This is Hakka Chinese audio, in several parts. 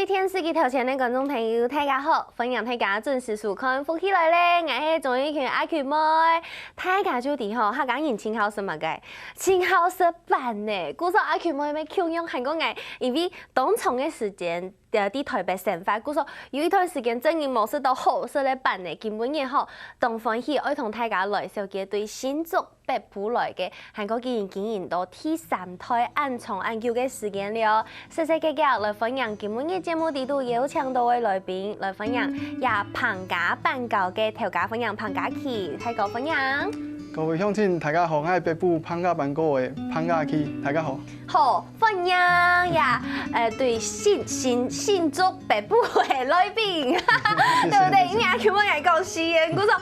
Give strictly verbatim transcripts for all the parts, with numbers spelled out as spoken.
電視機頭前个觀眾朋友，大家好！歡迎大家準時收看《福氣來了》，𠊎係鍾玉群阿群妹。大家就知吼，客家人盡好食麼个？盡好食粄呢！故所阿群妹乜共樣還過𠊎，因為當長个時間，呃，在臺北生活，故所有一段時間正經無食到好食个粄呢。今晡日吼，當歡喜愛同大家來紹介對新竹 北埔來个，還過已經經營到第三代恁長恁久个時間了。細細个个來歡迎今晡日節目裡肚邀請到个來賓，來歡迎這彭家粄糕个頭家，歡迎彭家琪，大哥歡迎。各位鄉親，大家好，𠊎係北埔彭家粄糕个彭家琪，大家好。好，歡迎呀，呃，對新新新竹北埔个來賓，對不對？因為阿群妹愛講四縣，故所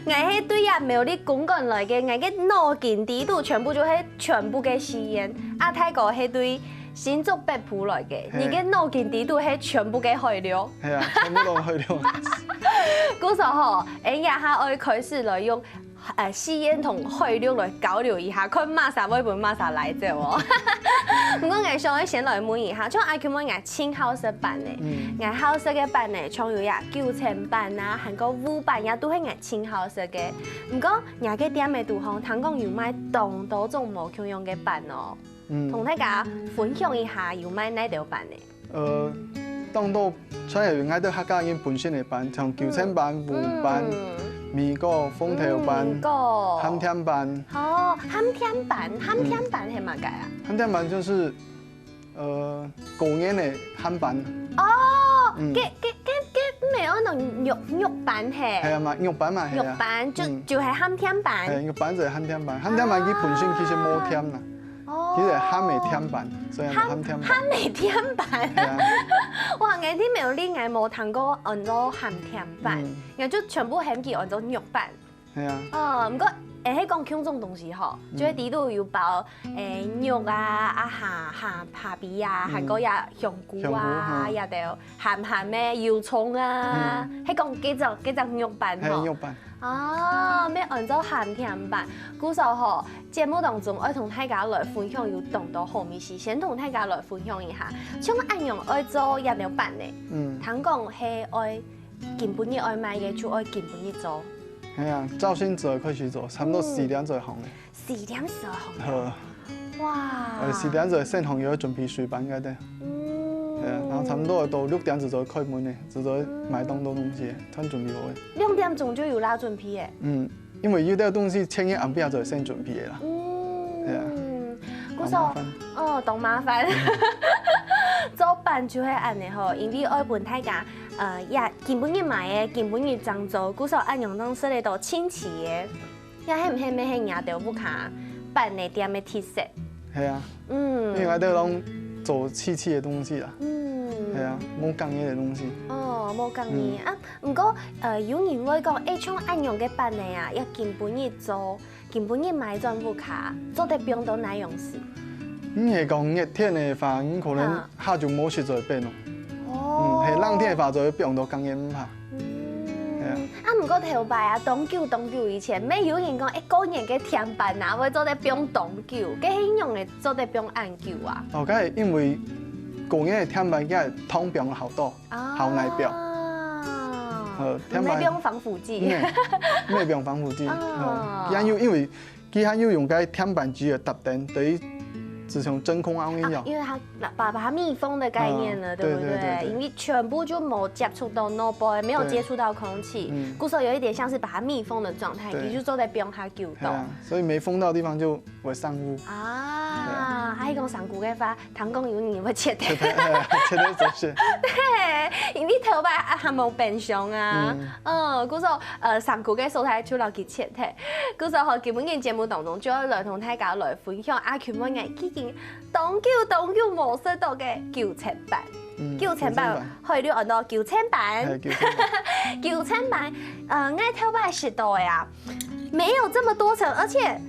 𠊎係對這苗栗公館來个，𠊎个腦筋裡肚全部就係全部个四縣。啊，大哥係對新竹北埔來个，嘿。你个腦筋裡肚係全部个海陸。係啊，全部都海陸。故所吼，𠊎這下愛開始來用，呃，四縣同海陸來交流一下，看麼儕會分麼儕拉走哦。毋過𠊎想愛先來問一下，像阿群妹𠊎盡好食粄呢，嗯。𠊎好食个粄呢，像有這九層粄啊，還過烏粄啊，都係𠊎 盡好食个。毋過，若个店仔肚項，聽講有賣當多種無共樣个粄哦。嗯。同大家分享一下有賣哪兜粄呢？呃，當多全係𠊎兜客家人本身个粄，像九層粄、烏粄、嗯。米糕、紅豆粄、嗯，米糕。鹹甜粄。哦，鹹甜粄，鹹甜粄係麼个啊？鹹甜粄就是 呃，過年个鹹粄。哦，嗯。該該該該毋係安到肉肉粄係？係啊嘛，肉粄嘛，係啊。肉粄就，嗯。就係鹹甜粄。係，肉粄就係鹹甜粄，鹹甜粄佢本身其實無甜啦，哦。其實係鹹个甜粄，所以鹹，鹹甜粄。鹹个甜粄。係啊。哇，𠊎聽苗栗𠊎無聽過安到鹹甜粄，嗯。𠊎就全部喊佢安到肉粄。 係啊。哦，毋過，誒，係講共種東西吼，嗯。就係裡肚有包，誒，肉啊，啊，蝦，蝦，蝦皮啊，嗯。還過也香菇啊，香菇，嗯。也都鹹鹹个油蔥啊，嗯。係講該隻，該隻肉粄吼。係，肉粄。哦，乜安到鹹甜粄。故所吼，節目當中愛同大家來分享有當多好味緒，先同大家來分享一下，像恁樣愛做這兜粄呢？嗯。聽講係愛 今晡日愛賣个就愛今晡日做。係啊，朝晨就開始做，差毋多四點就放个。四點就放。好。哇。呃，四點就先放，又愛準備水粄該兜。嗯。係啊，然後差毋多到六點就做開門个，就做賣當多東西，全準備好个。兩點鐘就有啦準備个。嗯，因為有兜東西前日暗晡就先準備个啦。嗯。係啊。故所，當麻煩。哦，當麻煩。做粄就係恁呢吼，因為愛分大家 呃，也今晡日買个，今晡日正做，故所恁樣正食得到新鮮个。也係毋係乜係若兜屋下粄个店个特色？係啊。嗯。因為𠊎兜攏做新鮮个東西啦。嗯。係啊，無工業个東西。哦，無工業。嗯。啊，毋過，呃，有人會講，誒，像恁樣个粄个啊，也今晡日做， 今晡日買轉屋下，做得放到哪央時？你係講熱天个話，你可能下晝無食就會變咯。哦。嗯，係冷天个話就會放到工業毋下。嗯。係啊。啊，毋過頭擺啊，當久當久以前，乜有人講，誒，過年个甜粄啊，會做得放當久，該係仰會做得放恁久啊？哦，該係因為過年个甜粄，佢个糖放較多。 哦。好耐放。呃，毋係放防腐劑。嗯，毋係放防腐劑。哦。呃，佢還有，因為佢還有用該甜粄機个搭電，等於就像真空包一樣。啊，因為它把，把它密封的概念了，嗯，對不對？對，對，對，對。因為全部就沒接觸到腦部，沒有接觸到空氣，對。嗯。故所有一點像是把它密封的狀態，對。佢就做得放較久。係啊，所以沒封到的地方就 會生烏。啊，係啊。啊，係講生烏个話，聽講有人會切忒。切忒，係啊，切忒就係。對，因為頭擺啊還無冰箱啊。嗯。嗯，故所，呃，生烏个所在就摎佢切忒。故所吼，今晡日節目當中就愛來同大家來分享阿群妹𠊎已經當久當久無食到个九層粄。嗯，九層粄，九層粄。海陸安到九層粄。係，九層粄。九層粄，呃，𠊎頭擺食到个啊， 沒有這麼多層，而且，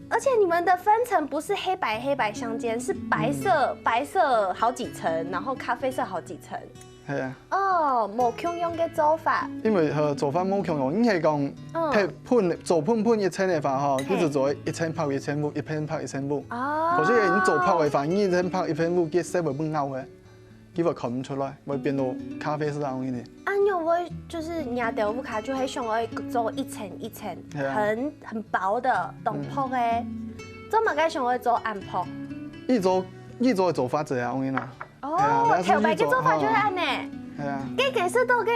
而且你們的分層不是黑白黑白相間，是白色，嗯。白色好幾層，然後咖啡色好幾層。係啊。哦，無共樣个做法。因為，呃，做法無共樣，應該講，嗯。忒分，做分分一層个話吼，嘿。佢就做一層包一層布，一層包一層布。哦。可是你做薄个話，你一層包一層布，佢色會變暗个。佢會看毋出來，會變到咖啡色恁樣个。恁樣會就係若兜屋下就係想愛做一層一層，係啊。很很薄个，當薄个，做麼个想愛做恁薄？以前以前个做法就係恁樣啊。哦，係啊，頭擺个做法就係恁樣。係啊。該顏色到个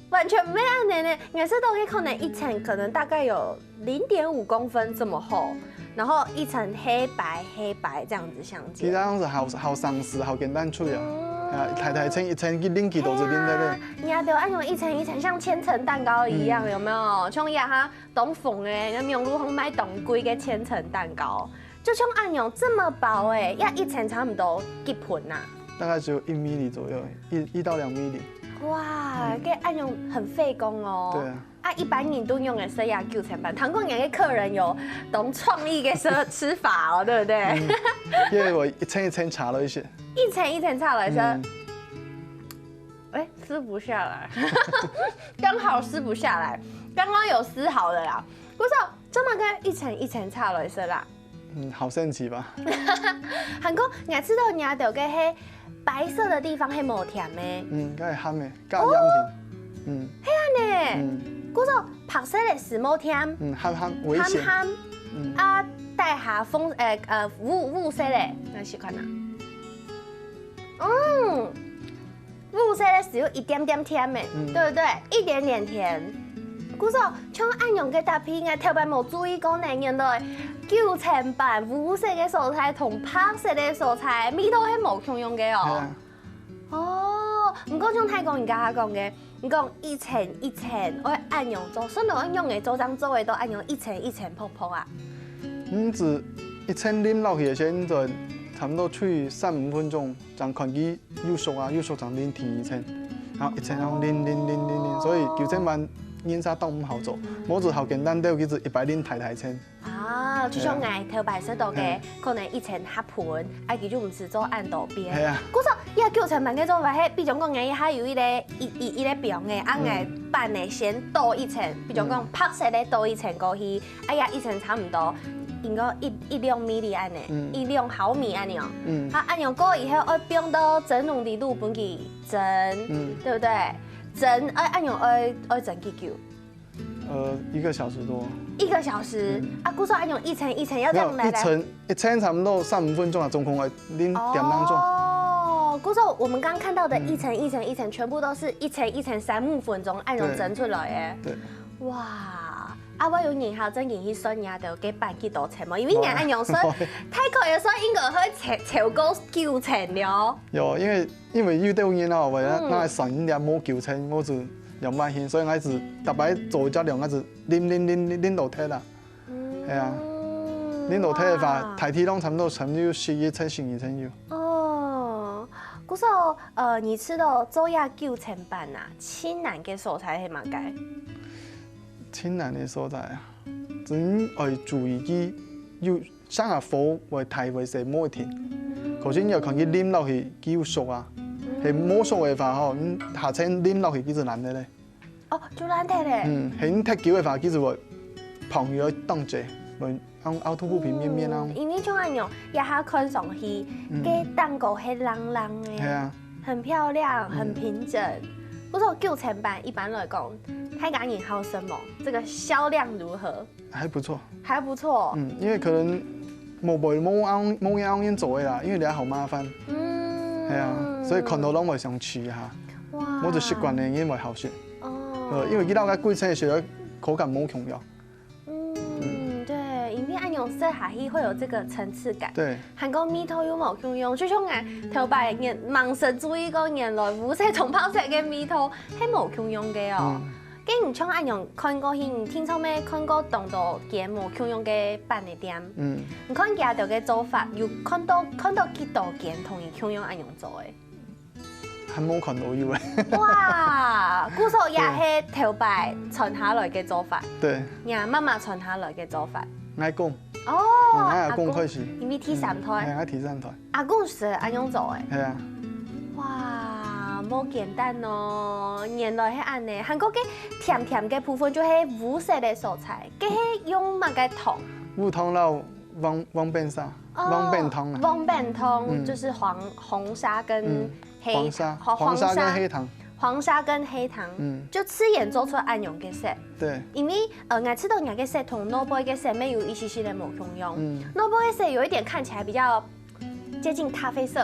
完全毋係恁樣呢，顏色到个可能一層可能大概有零點五公分這麼厚，然後一層黑白黑白這樣子相間。其實恁樣係好好省事，好簡單處理啊。嗯。啊，大大層一層去拎去都係拎得咧。哇，你看，就恁樣一層一層，像千層蛋糕一樣，嗯。有沒有？像這下當紅个，該網路上賣當貴个千層蛋糕，就像恁樣這麼薄欸，要一層差不多幾分啊？大概只有一米米左右，一一到兩米米。哇，嗯。該恁樣很費工哦。對啊。 啊，一般人都用个係這九層粄。聽講你个客人有當創意个食吃法哦，對不對？嗯，因為我一層一層拆了一些。一層一層拆了一些。嗯。哎，撕不下來，剛好撕不下來，剛剛有撕好了啦。不是，做麼个一層一層拆了一些啦？ 嗯，好神奇吧？還過，𠊎知道你兜个係白色个地方係無甜个。嗯，該係鹹个，加鹽甜。哦。嗯。係恁呢。嗯。故所白色个係無甜。嗯，鹹鹹，微鹹。鹹鹹。嗯。啊，帶下紅，呃，呃，烏，烏色个，𠊎試看啊。嗯。 烏色个係有一點點甜个，嗯。對不對？一點點甜。故所，像恁樣个搭配，𠊎頭擺無注意過呢，原來九層粄烏色个所在同白色个所在，味道係無共樣个哦。係啊。哦，毋過像大哥你頭下講个，你講一層一層，愛恁樣做，順路愛用个做，正做得到恁樣一層一層薄薄啊。嗯，只一層淋落去个時間，差不多吹三五分鐘，正看佢 又熟啊，又熟正淋第二層，然後一層樣淋淋淋淋淋，所以九層粄人儕當毋好做，無就好簡單兜，佢就一擺淋大大層。啊，就像𠊎頭擺食到个，嗯。可能一層合盆，啊，佢就毋使做恁多遍。係啊。故所，這九層粄个做法係，比如講，𠊎這下有一個一一一個餅个，啊，嗯。𠊎粄个先倒一層，比如講，嗯。白色个倒一層過去， 哎呀，一層差毋多，應該一一兩米米恁呢，嗯。一兩毫米恁呢哦。嗯。啊，恁樣過以後，愛放到蒸籠裡肚分佢蒸，嗯。對不對？蒸，哎，恁樣愛愛蒸幾久？呃，一個小時多。一個小時。嗯。啊，故所恁樣一層一層要這樣來來。沒有，一層一層差不多三五分鐘啊，總共愛淋點當中。哦，故所我們剛剛看到的一層一層一層，全部都是一層一層三五分鐘恁樣蒸出來个。對。哇！ 啊，𠊎有認真正經去算這兜个粄幾多層無？因為𠊎恁樣算，大概个算應該會超超過九層了。有，因為因為有兜人哦，𠊎拿來算一粒無九層，𠊎就兩百元，所以𠊎就逐擺做一隻量，𠊎就淋淋淋淋淋到忒啦。嗯。係啊，淋到忒个話，哇。大體上差不多差不多有十一層、十二層有。哦，故所，呃，你試著做這九層粄啊，盡難个所在係麼个？ 盡難个所在啊，真愛注意佢有成下火會大會細無一定。可是你愛看佢淋落去，佢有熟啊，係無熟个話吼，你下層淋落去佢就爛忒咧。哦，就爛忒咧。嗯，係你忒久个話，佢就會膨，又會當濟，會像凹凸不平、綿綿啊。嗯，因為像恁樣，這下看上去，嗯。該蛋糕係冷冷个。係啊。 很漂亮，嗯。很平整。不過九層粄一般來講，大家人好食無？這個銷量如何？還不錯。還不錯。嗯，因為可能無，無，無恁，無恁樣做个啦，因為這下好麻煩。嗯。係啊，所以看到攏會想試一下。哇。無就習慣个人會好食。哦。呃，因為佢兜个規層个時候口感無共樣。 嗯，對，因為恁樣食下去會有這個層次感。對。還過味道又無共樣，就像𠊎頭擺原，吂識注意過原來烏色同白色个味道係無共樣个哦。嗯。該你像恁樣看過去，你定著乜看過當多間無共樣个粄个店。嗯。你看佢兜个做法，有看著，看著幾多間同你共樣恁樣做个？ 還無看著有欸。哇，故所也係頭擺傳下來个做法。對。若媽媽傳下來个做法。𠊎公。哦，嗯，𠊎阿公開始。阿公，因為第三代。嗯，𠊎第三代。阿公係恁樣做个。係啊。哇，無簡單哦，原來係恁呢。還過該甜甜个部分就係烏色个所在，該係用麼个糖？烏糖摎黃，黃粄砂，哦，黃粄糖啊。黃粄糖，嗯。就是黃，紅砂跟，嗯。黑黄沙，黄，黄沙跟黑糖。黄沙跟黑糖，嗯。就自然做出恁樣个色。對。因為，呃，𠊎知道若个色同外背个色乜有一息息个無共樣。嗯。外背个色有一點看起來比較接近咖啡色，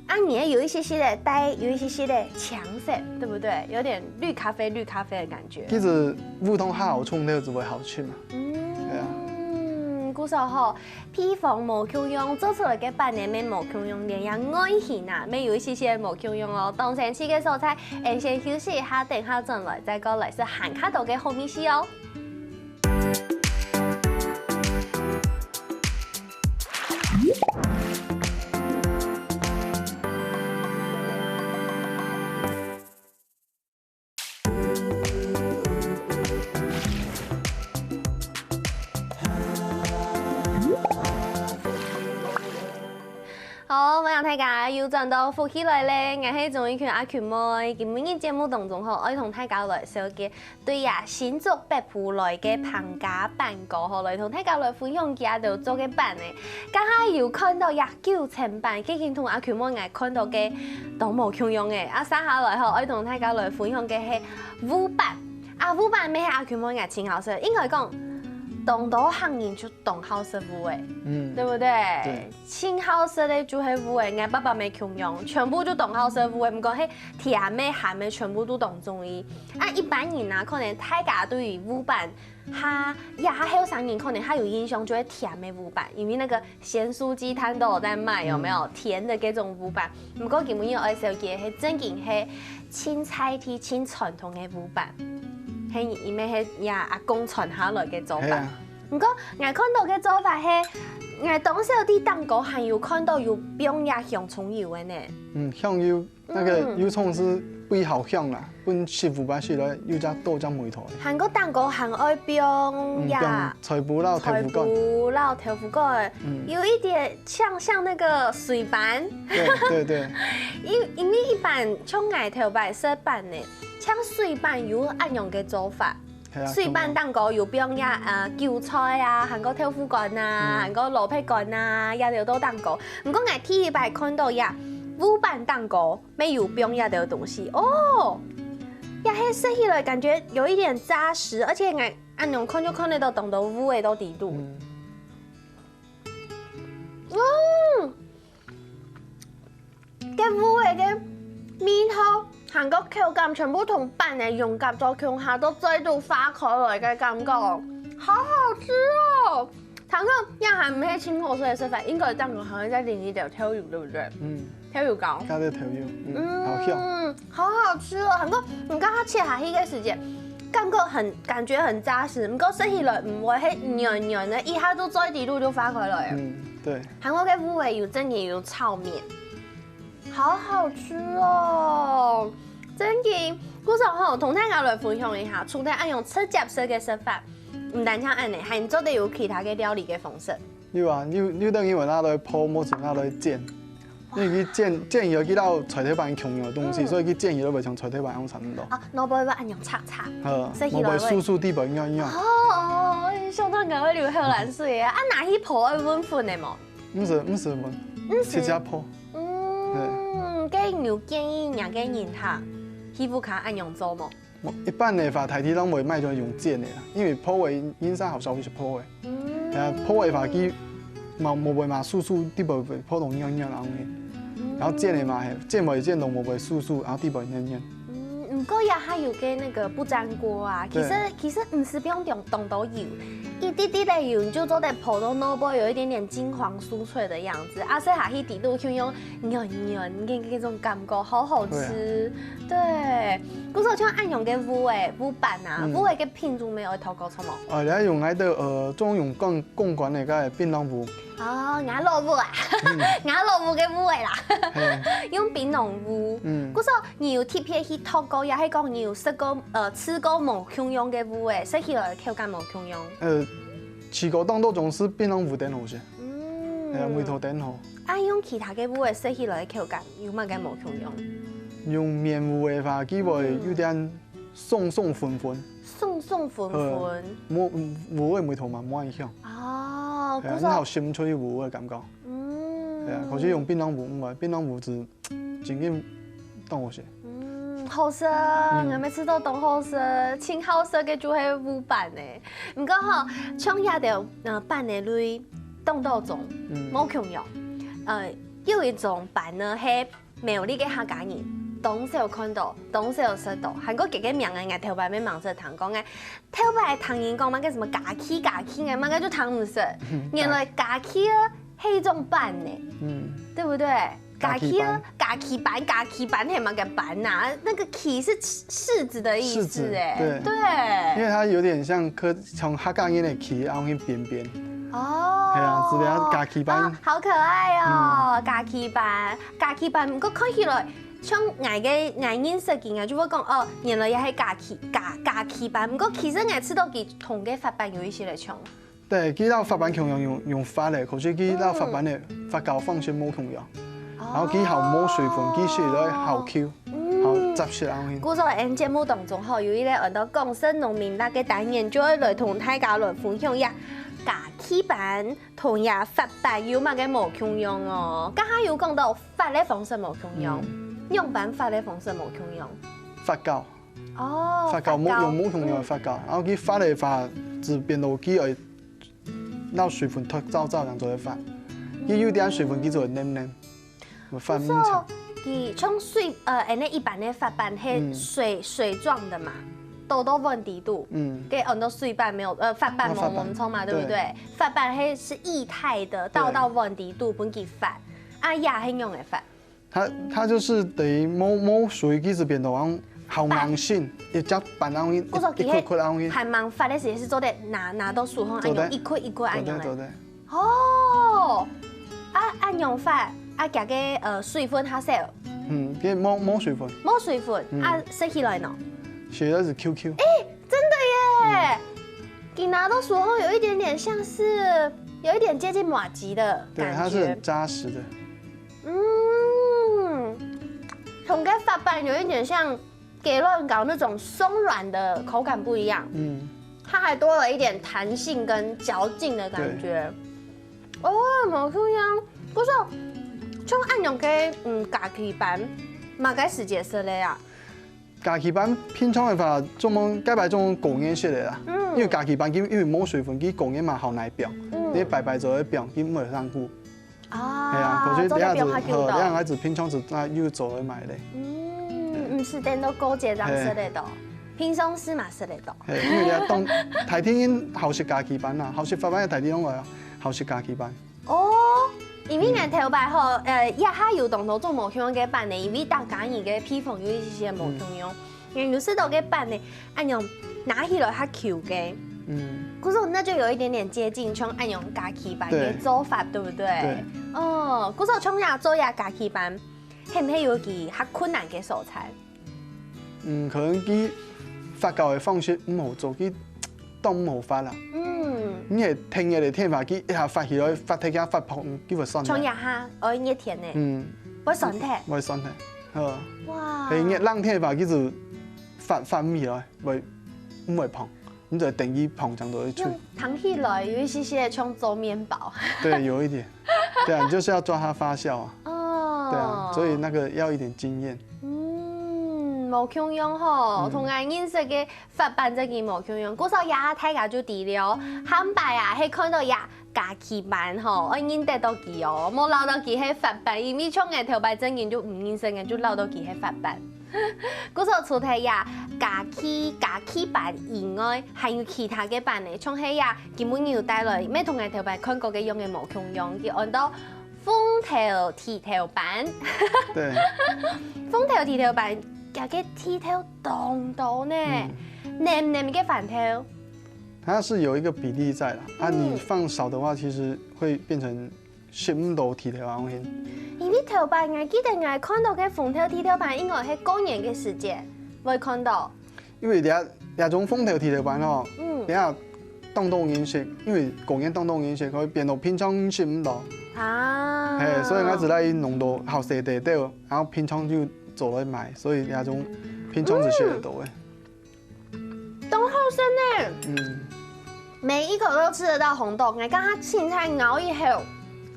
啊，你也有一息息个帶，有一息息个青色，對不對？有點綠咖啡、綠咖啡的感覺。其實烏糖較好沖，就會好食嘛。嗯，對啊。故所吼，配方無共樣，做出來个版呢乜無共樣，連佢外形啊，乜有一息息無共樣哦。當然，這個所在，𠊎先休息一下，等下轉來再過來食還較多个好味緒哦。 好，歡迎大家又轉到福氣來了，𠊎係鍾意群阿群妹。今晡日節目當中吼，愛同大家來紹介對啊，新竹北埔來个彭家粄糕吼，來同大家來分享佢兜做个粄呢。剛剛有看到呀，九層粄，已經同阿群妹𠊎看到个都無共樣誒。啊，接下來吼，愛同大家來分享个係芋粄。啊，芋粄乜係阿群妹𠊎盡好食，應該講，當多客人就當好食芋誒，嗯，對不對？對。盡好食个就係芋誒，𠊎爸爸乜共樣，全部就當好食芋誒，毋管係甜个、鹹个，全部都當中意。 啊，一般人啊，可能大家對於芋粄，佢，這下後生人可能較有印象就係甜个芋粄，因為那個鹹酥雞攤都有在賣，有沒有？嗯。甜的這種芋粄。毋過今晡日愛紹介係正經係清在地、清傳統个芋粄，係因為係這阿公傳下來个做法。係啊。毋過，𠊎看到个做法係，𠊎當少在粄糕還有看到有放這香蔥油个呢。嗯，香油。 該个，嗯，油蔥係為好香啦，分食芋粄食來有隻多隻味道个。還過粄糕還愛放，嗯，呀，放菜脯摎豆腐乾。菜脯摎豆腐乾，嗯。有一點像，像那個水粄。對，對，對。因，因為一般像𠊎頭擺食粄呢，像水粄有恁樣个做法。 係啊，水粄粄糕有放這，呃，韭菜啊，還過豆腐乾啊，嗯。還過蘿蔔乾啊，這兜做粄糕。毋過𠊎第一擺看到這芋粄粄糕，乜有放這兜東西。哦，這係食起來感覺有一點扎實，而且𠊎恁樣看就看得到當多芋仔在底肚。嗯。 嗯，該芋仔个味道，還過口感全部同粄仔融合到共下，都再度化開來个感覺，好好吃哦！聽講這還毋係盡好食个食法，應該當中還會再淋一點豆油，對不對？嗯。豆油膏。加點豆油，嗯，好香。嗯，好好吃哦！還過你剛剛切下去个時間，感覺很，感覺很扎實，毋過食起來毋會係軟軟个，一下就在底肚就化開來了。嗯，對。 還過該芋仔有正經有炒麵，好好吃哦！正經，故所吼，同大家來分享一下，除了恁樣直接食个食法，毋單淨恁樣，還做得有其他个料理个方式。有啊，有，有等於𠊎拿來烰，無就拿來煎。因為佢煎，煎以後佢摎菜頭粄共樣个東西，嗯。所以佢煎以後會像菜頭粄樣差毋多。啊，外背會恁樣赤赤，好，食起來會。外背酥酥，底背軟軟。哦，想到𠊎會流口瀾水啊！啊，拿去烰愛搵粉个無？ 毋使，毋使搵，毋使。直接烰。嗯，該你有建議若个人客，去屋下恁樣做無？無，一般个話，大體上會買就用煎个啦，因為烰个人生好少去食烰个。嗯。啊，烰个話，佢嘛，無會嘛酥酥，底背會烰到軟軟恁樣。嗯。然後煎个嘛，係，煎會煎到無會酥酥，然後底背軟軟。 嗯，毋過也還有个那個不粘鍋啊，其實，對。其實毋使放當，當多油，一滴滴个油你就做得烰到外背有一點點金黃酥脆的樣子，啊，食下去底肚就有軟軟个那種感覺，好好吃。對啊。對，故所像恁樣个芋仔，芋粄啊，嗯。芋仔个品種乜有討過著無？啊，你愛用該个，呃，總用公，公館个該檳榔芋。 哦，吾老母啊，嗯。吾老母个芋仔啦，嘿。用檳榔芋。嗯。故所你有特別去擇過，也係講你有食過，呃，試過無共樣个芋仔，食起來口感無共樣？呃，試過當多種係檳榔芋頂好食。嗯。係啊，味道頂好。啊，用其他个芋仔食起來口感有麼个無共樣？用綿芋个話，佢會有點，嗯。 鬆鬆粉粉。鬆鬆粉粉。呃，無，無，無个味道嘛，無恁香。哦，係啊，故所你好食毋出有芋个感覺。嗯。係啊，可是用檳榔芋，毋會，檳榔芋係真正當好食。嗯，好食，嗯。𠊎每次都當好食，盡好食个就係烏粄呢。毋過吼，像這兜呃粄个類當多種，嗯。無共樣。呃，有一種粄呢，係苗栗个客家人當少看到，當少食到，還過佢个名啊，𠊎頭擺也吂識聽講个。頭擺聽人講麼个什麼荚薦荚薦个，麼个就聽毋識。原來荚薦啊，係一種粄呢，嗯。對不對？荚薦啊，荚薦粄，荚薦粄係麼个粄啊？那個薦是柿子的意思欸。柿子，對。對。因為它有點像客，像客家人个旗，然後很扁扁。哦。係啊，是這樣，荚薦粄。哦，好可愛哦，荚薦粄，荚薦粄，毋過看起來像𠊎个，𠊎認識个，𠊎就會講，哦，原來也係荚薦，荚，荚薦粄。毋過其實𠊎試到佢同个發粄有一些个像。 對，佢摎發粄共樣用，用發个，可是佢摎發粄个發酵方式無共樣。然後佢好無水分，佢食來好Q，好扎實恁樣。故所，𠊎節目當中吼，有一個安到港式農民曆个單元，就會來同大家來分享一下荚薦粄同這發粄有麼个無共樣哦。剛剛有講到發个方式無共樣，仰般發个方式無共樣？發酵。 哦，發酵，無，發酵。用無共樣个發酵，然後佢發个話，就變到佢愛摎水分脫燥燥，正做得發。佢有點水分，佢就會黏黏，會發毋成。佢像水，呃，恁呢一般个發粄係水，水狀个嘛，倒到碗底肚，嗯。該安到水粄無，呃，發粄無，無錯嘛，對不對？發粄係，係液態个，倒到碗底肚分佢發，啊，這係仰仔發？ 佢，佢就係等於無，無水，佢就變到好像好硬性，一隻粄恁樣，一，故所佢係一塊塊恁樣。還吂發个時節係做得拿，拿到手項，恁樣一塊一塊恁樣个。做得，做得。哦，啊，恁樣發，啊，佢个，呃，水分較少。嗯，佢無，無水分。無水分，嗯。啊，食起來呢？食起來係Q Q。欸，真的耶！佢拿到手項有一點點像是，有一點接近麻糬的感覺。對，它是很扎實的。 嗯，同个發粄有一點像雞卵糕那種鬆軟的口感不一樣，嗯。它還多了一點彈性跟嚼勁的感覺。對。哦，無共樣。不過，像恁樣个，嗯，荚薦粄，麼个時節食个啊？ 荚薦粄平常个話，專門，該擺專門過年食个啦。嗯。因為荚薦粄佢因為無水分，佢過年嘛好拿來放，嗯。你擺擺做得放，佢毋會生菇。啊，係啊，可是做得放較久到。你還係，呃，你還係平常時啊，有做來賣个。嗯，毋使等到過節正食得到，平常時嘛食得到。係，因為你當，大體人好食荚薦粄啊，好食發粄个大體人啊，好食荚薦粄。 哦，因為𠊎頭擺吼，呃，這下有當多種無共樣个粄呢，因為逐家人个配方有一些無共樣。嗯。有食到个粄呢，恁樣拿起來較Q个。嗯。可是那就有一點點接近像恁樣荚薦粄个做法，對。對不對？對。哦，可是像這做這荚薦粄，係毋係有佢較困難个所在？ 嗯，可能佢發酵个方式毋好做，佢當毋好發啦。嗯。你係天熱个天話，佢一下發起來，發忒佢發膨，佢會酸忒。像這下，哦，熱天呢，嗯。會酸忒。會酸忒，好。哇。係熱冷天話，佢就發，發毋起來，會，毋會膨，你就等佢膨正做得出。用聽起來有一些些像做麵包。對，有一點。對啊，你就是要抓它發酵啊。哦。對啊，所以那個要一點經驗。 嗯，無共樣吼，嗯。同𠊎認識个發粄正經無共樣。故所這下大家就知了，下擺啊，係看到這荚薦粄吼，愛認得到佢哦，莫恅到佢係發粄，因為像𠊎頭擺正經就毋認識，𠊎就恅到佢係發粄。故所除忒這荚薦，荚薦粄以外，還有其他个粄呢，像係這今晡日有帶來，乜同𠊎頭擺看過个樣个無共樣，佢安到 紅豆地豆粄。對。紅豆地豆粄，佢个地豆當多呢，嗯。黏黏个番豆。它是有一個比例在啦，啊，嗯。你放少的話，其實會變成食毋到地豆恁樣。因為頭擺𠊎記得𠊎看到个紅豆地豆粄，應該係過年个時節會看到。 因為這，這種紅豆地豆粄吼，嗯。這下當多人食，因為過年當多人食，可以變到平常食毋到。啊。係，所以𠊎就來弄到好細垤垤，然後平常就做來賣，所以這種平常就食得到个。當好食呢。嗯。每一口都吃得到紅豆，𠊎剛剛凊彩咬一口，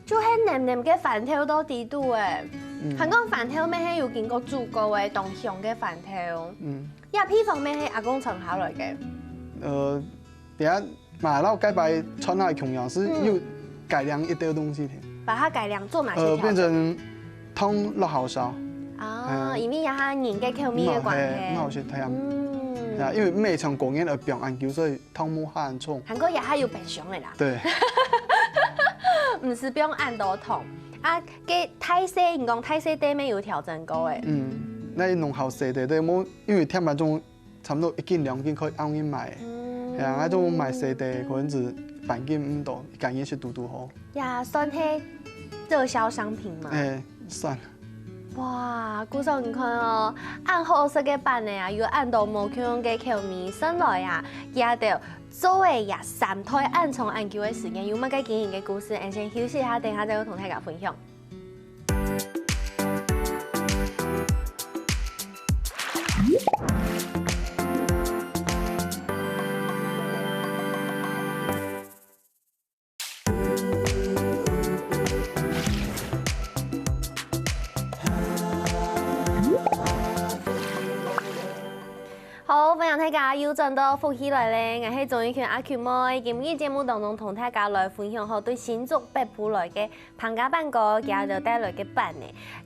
就係黏黏个番豆到底肚欸。還講番豆乜係有經過煮過个，當香个番豆。嗯。這配方乜係阿公傳下來个。呃，等下買到該擺傳下个共樣係有改良一兜東西个。把它改良做哪些調整？呃，變成糖落較少。啊，因為這下人个口味个關係。毋好食甜。嗯。啊，因為每場過年愛放恁久，所以糖無恁重。還過這下有冰箱个啦。對。毋使放恁多糖。啊，該大細，你講大細垤乜有調整過个。嗯，該弄好細垤，對，無，因為添板種差不多一斤兩斤可以恁樣賣。嗯。係啊，該種賣細垤，可能係半斤毋到，一斤也係堵堵好。呀，算係熱銷商品嘛。欸，算。哇，故所你看哦，恁好食个粄仔啊，有恁多無共樣个口味，算來啊，佢兜做个這三代恁長恁久个時間，有麼个經營个故事，𠊎先休息一下，等下再同大家分享。 好，歡迎大家又轉到福氣來了，𠊎係鍾玉群阿群妹。今日節目當中同大家來分享好對新竹北埔來个彭家粄哥佢兜帶來个粄仔。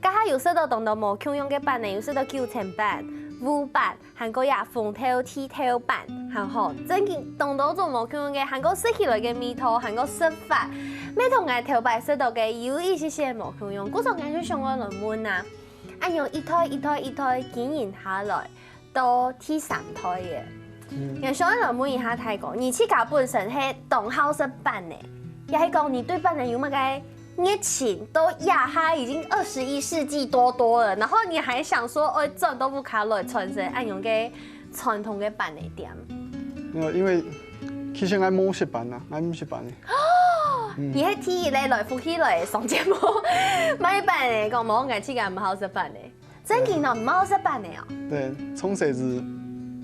這下有食到當多無共樣个粄仔，有食到九層粄、烏粄，還過這紅豆地豆粄，還好，真經當多種無共樣个，還過食起來个味道，還過食法，乜同𠊎頭擺食到个有一息息無共樣。故所𠊎就想愛來問啊，恁樣一代一代一代經營下來， 到第三代了。嗯。𠊎想愛來問一下大哥，你自家本身係當好食粄仔，也係講你對粄仔有麼个熱情？到這下已經二十一世紀多多了，然後你還想說，愛轉到屋下來傳承恁樣个傳統个粄仔店？沒有，因為其實𠊎無食粄啊，𠊎毋食粄仔。嗯。你係第一个來福氣來上節目賣粄仔，講無，𠊎自家毋好食粄仔。 真經哦，毋好食粄仔哦。對，從細就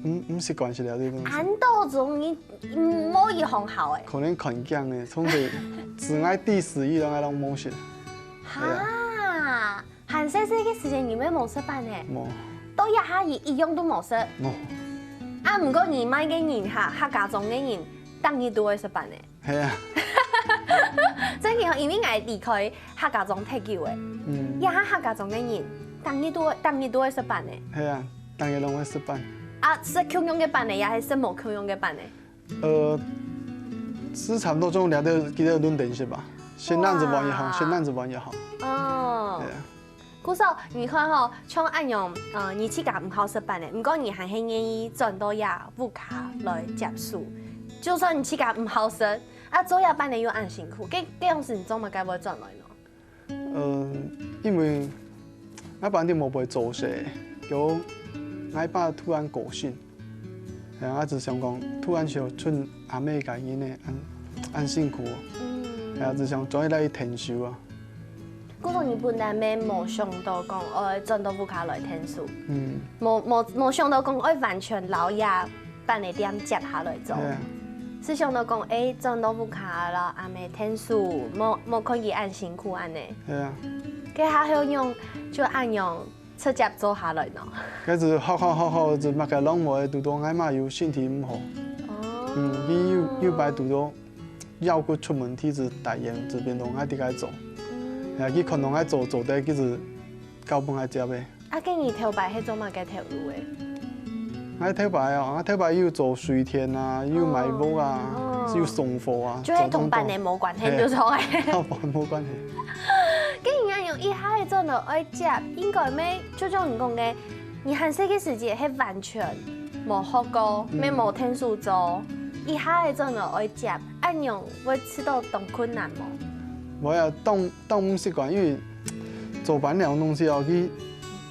毋，毋習慣食這兜東西。恁多種，你，嗯，無一項好誒。可能環境誒，從細自𠊎知時以來，𠊎攏無食。哈，還細細个時節，你乜無食粄仔？無。到這下，你一樣都無食。無。啊，毋過你麼个人哈，客家庄个人，逐日都會食粄仔。 係啊。真个哦，因為𠊎離開客家庄忒久誒。嗯。這下客家庄个人，逐日都會，逐日都會食粄仔。係啊，逐日攏會食粄。啊，食共樣个粄仔，也係食無共樣个粄仔？呃，係差毋多種這兜，佢兜輪等食吧。先恁樣換一項，哦。先恁樣換一項。哦。係啊。 故所，你看吼，像恁樣，呃，你自家毋好食粄仔，毋過你還係願意轉到這屋下來接手。就算你自家毋好食，啊，做這粄仔又恁辛苦，該，該樣時你做麼个會轉來呢？呃，因為𠊎本來無會做事，有𠊎爸突然過身，然後就想講，突然想伸阿姆个人呢，恁，恁辛苦哦。嗯。然後就想轉來去𢯭手啊。 故所你本來乜無想到講愛轉到屋下來𢯭手，嗯。無，無，無想到講愛完全摎這粄仔店接下來做。係啊。係想到講，誒，轉到屋下摎阿姆𢯭手，無，無看佢恁辛苦恁呢。係啊。該下後仰就恁樣直接做下來呢。該就好好好好，就麼个攏無个，堵到𠊎媽又身體毋好。哦。嗯，佢有，有擺堵到 腰骨出問題，就大醫院這邊都愛自家做。嗯。啊，佢看到𠊎做，做得，佢就交分𠊎接个。啊，該你頭擺係做麼个頭路个？𠊎頭擺哦，𠊎頭擺又做水電啊，又賣屋啊，哦。又送貨啊，就係同粄仔無關係，做東西。就著个。係。同粄仔無關係。該你恁樣一下仔轉來愛接，應該乜，就像你講个，你還細个時節係完全無學過，嗯。乜無𢯭手做，一下仔轉來愛接， 恁樣會試著當困難無？無啊，當，當毋習慣，因為做粄這種東西哦，佢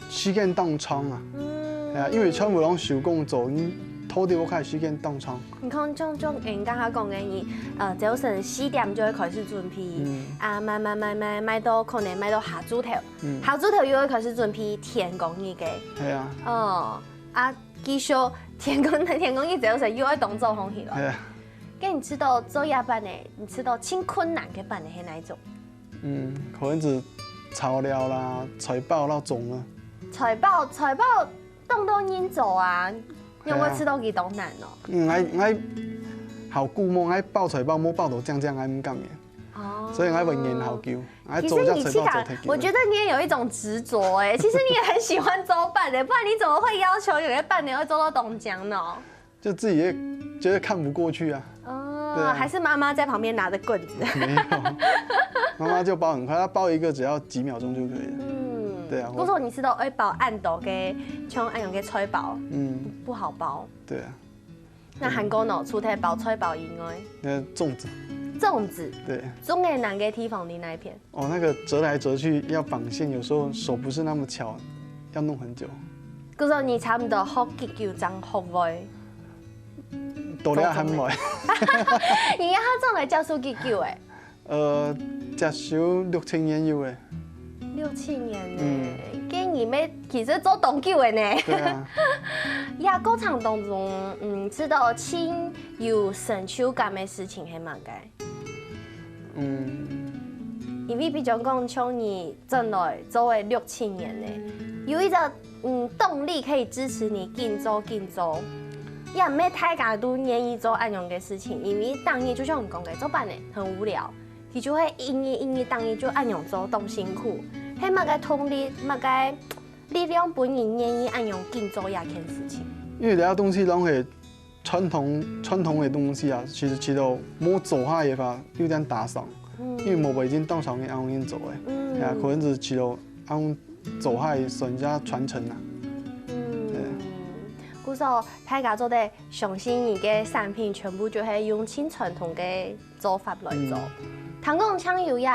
時間當長啊。嗯。係啊，因為全部攏手工做，你拖到屋下時間當長。你看，像，像𠊎頭下講个，你，呃，朝晨四點就會開始準備，嗯。啊，賣賣賣賣賣到可能賣到下晝頭，嗯。下晝頭又會開始準備天光日个。係啊。哦，啊， 繼續天光，天光日朝晨又愛當早䟘起來。係啊。該你試著做這粄仔，你試著盡困難个粄仔係哪一種？嗯，可能係炒料啦、菜包摎粽啊。菜包，菜包當多人做啊，你有無試著佢當難哦？嗯，𠊎𠊎好顧無，𠊎包菜包無包到靚靚，𠊎毋甘願。哦，所以𠊎會研究，𠊎做隻菜包做忒久。其實你自家，我覺得你也有一種執著欸，其實你也很喜歡做飯欸，不然你怎麼會要求有个飯你會做到當靚呢？ 就自己也覺得看不過去啊。哦，對啊。還是媽媽在旁邊拿著棍子。沒有，媽媽就包很快，她包一個只要幾秒鐘就可以了。嗯，對啊，我，故所你試著愛包恁多个，像恁樣个菜包，嗯，不好包。對啊。該還過呢，除忒包菜包以外，那粽子。粽子。對。粽个難个地方在哪一片？ 哦，那個折來折去要綁線，有時候手不是那麼巧，要弄很久。故所你差不多學幾久正學會？到這還毋會。你這下正來接手幾久欸？呃，接手六七年有欸。六七年呢，嗯。該你乜其實做當久欸呢。對啊。這過程當中，嗯，試著盡有成就感个事情係麼个？ 嗯。因為比將講，像你轉來做个六七年呢，有一個，嗯，動力可以支持你緊做緊做。也毋係大家都願意做恁樣个事情，因為逐日就像你講个，做飯呢，很無聊，佢就會一日一日逐日就恁樣做，當辛苦。係麼个動力，麼个力量分你願意恁樣緊做這件事情？因為這東西攏係 傳統，傳統个東西啊，其實，其實無做下个話，有點打爽，嗯。因為無，已經當少人恁樣做个，嗯。哎呀，可能係其實恁樣做下个算一下傳承啊。嗯。對。故所大家做得相信你个產品全部就係用盡傳統个做法來做。嗯。聽講像有這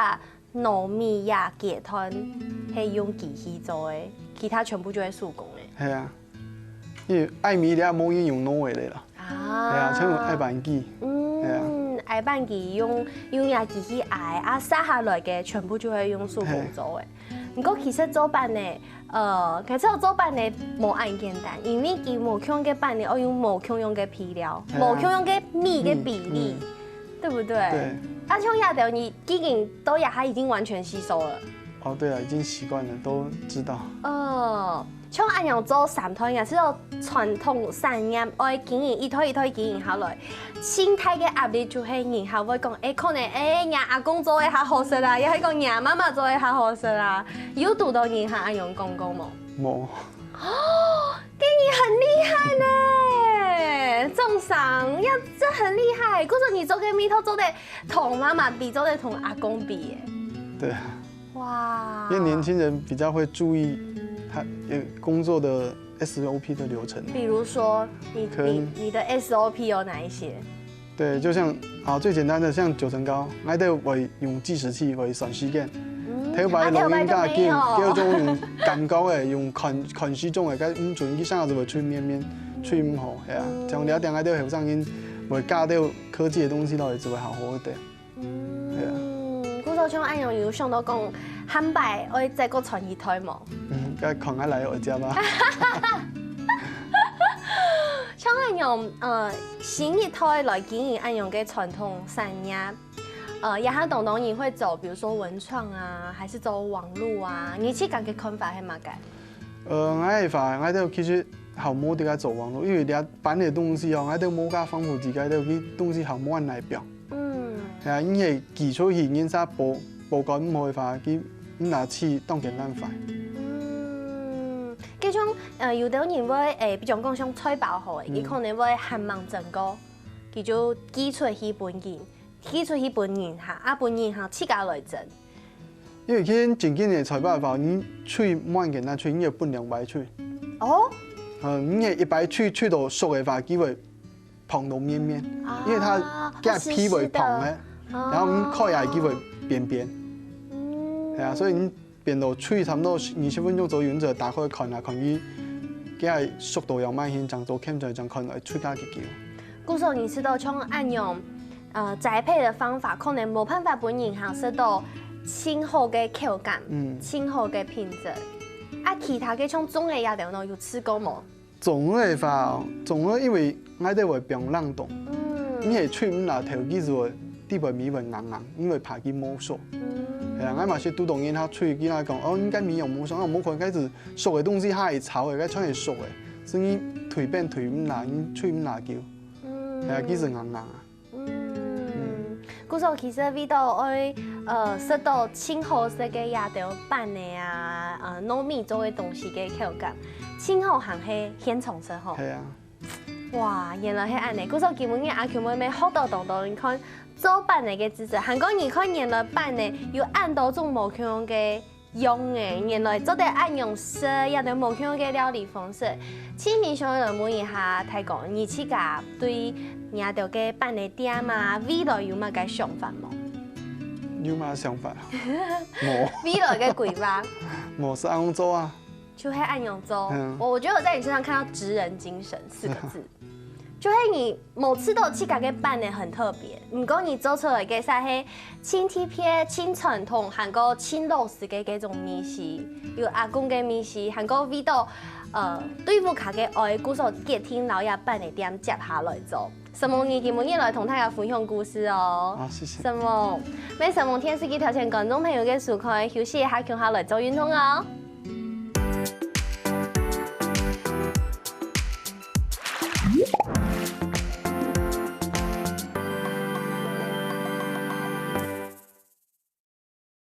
糯米這階段係用機器做个，其他全部就係手工个。係啊，因為愛米這無人用糯米个啦。啊。係啊，全部愛扳機。係啊。嗯，愛扳機用，用這機器挨，啊，續下來个全部就係用手工做个。係。毋過其實做飯呢，呃，其實做飯呢無恁簡單，因為佢無共樣个飯呢，愛用無共樣个配料，係啊。無共樣个米个比例。嗯，嗯。 對不對？對。啊，像這兜你既經到這下已經完全吸收了。哦，對啊，已經習慣了，都知道。哦，像恁樣做三代，也係有傳統產業，愛經營一代一代經營下來，盡大个壓力就係人客會講，欸，可能，欸，若阿公做个較好食啊，也係講若媽媽做个較好食啊，有堵著人客恁樣講過無？無。 哦，該你很厲害呢，鍾生，呀，這很厲害。故所你做个味道做得同媽媽比，做得同阿公比耶。對啊。哇。因為年輕人比較會注意他，呃，工作的S O P的流程。比如說，你，可能你，你的S O P有哪一些？ 對，就像，啊，最簡單的，像九層糕，𠊎兜會用計時器會算時間。嗯，頭擺老人家啊，頭擺就沒有。叫，叫做用感覺个，用看，看時鐘个，該毋準，一下子會吹綿綿，吹毋好，係啊。嗯。像這點，𠊎兜後生人會加兜科技个東西落去，就會好好一點。嗯，係啊。故所像恁樣有想到講，下擺愛再過傳一代無？嗯，該看下來愛接啊。 像恁樣，呃，新一代來經營恁樣个傳統產業，呃，這下當多人會走，比如說文創啊，還是走網路啊，你自家个看法係麼个？呃，𠊎个話，𠊎兜其實還無得个走網路，因為這搬个東西哦，𠊎兜無个方法，自家兜个東西還無恁來表。 嗯。係啊，因為寄出去人家保，保管毋好个話，佢毋拿去當簡單壞。嗯，該種，呃，有兜人會，欸，比如講像菜包好了，嗯。佢可能會還吂蒸過，佢就寄出去分人，寄出去分人客，啊，分人客自家來蒸。因為其實正經个菜包个話，你吹毋好簡單吹，你愛分兩擺吹。哦。嗯，你愛一擺吹，吹到熟个話，佢會 膨到綿綿，啊，因為佢个皮會膨个，哦，濕濕的。然後你開下佢會扁扁。哦。嗯。係啊，所以你變到吹差不多二十分鐘左右，你就打開看啊，看佢，佢个速度有慢，先將做看，再將看來吹較久。故所你試著像恁樣，呃，栽培个方法，可能無辦法分人客食到盡好个口感，嗯。盡好个品質。啊，其他个像粽仔這兜呢，有試過無？ 粽仔个話，粽仔因為𠊎兜會放冷凍，嗯。你係吹毋拿透，佢就會底背米會硬硬，因為怕佢無熟。係啊，𠊎嘛係堵到人客出去，佢那講，哦，應該米有無熟，啊，無可能該係熟个東西，佢係炒个，該全係熟个，所以你推變推毋拿，你吹毋拿球，係啊，佢係硬硬啊。嗯，故所其實為到愛，呃，食到盡好食个這兜粄仔啊，呃，糯米做个東西个口感，盡好還係現場食吼。係啊。 哇，原來係恁呢！故所今晡日阿Q妹妹學到當多，你看做粄仔个知識，還過你看原來粄仔有恁多種無共樣个樣仔，原來做得恁樣食，也有無共樣个料理方式。盡想來問一下大哥，你自家對你兜个粄仔店啊，未來有麼个想法無？有麼个想法？無。未來个規劃？無，係恁樣做啊。 就係恁樣做。我我覺得我在你身上看到職人精神四個字，就係你無試著自家个粄仔很特別，毋過你做出來个就係盡特別、盡傳統，還過盡老式个該種味緒，有阿公个味緒，還過味道，呃，對屋下个愛，故所決定摎這粄仔店接下來做。承蒙你今晡日來同大家分享故事哦。啊，謝謝。承蒙，也承蒙電視機頭前觀眾朋友个收看，休息一下，共下來做運動哦。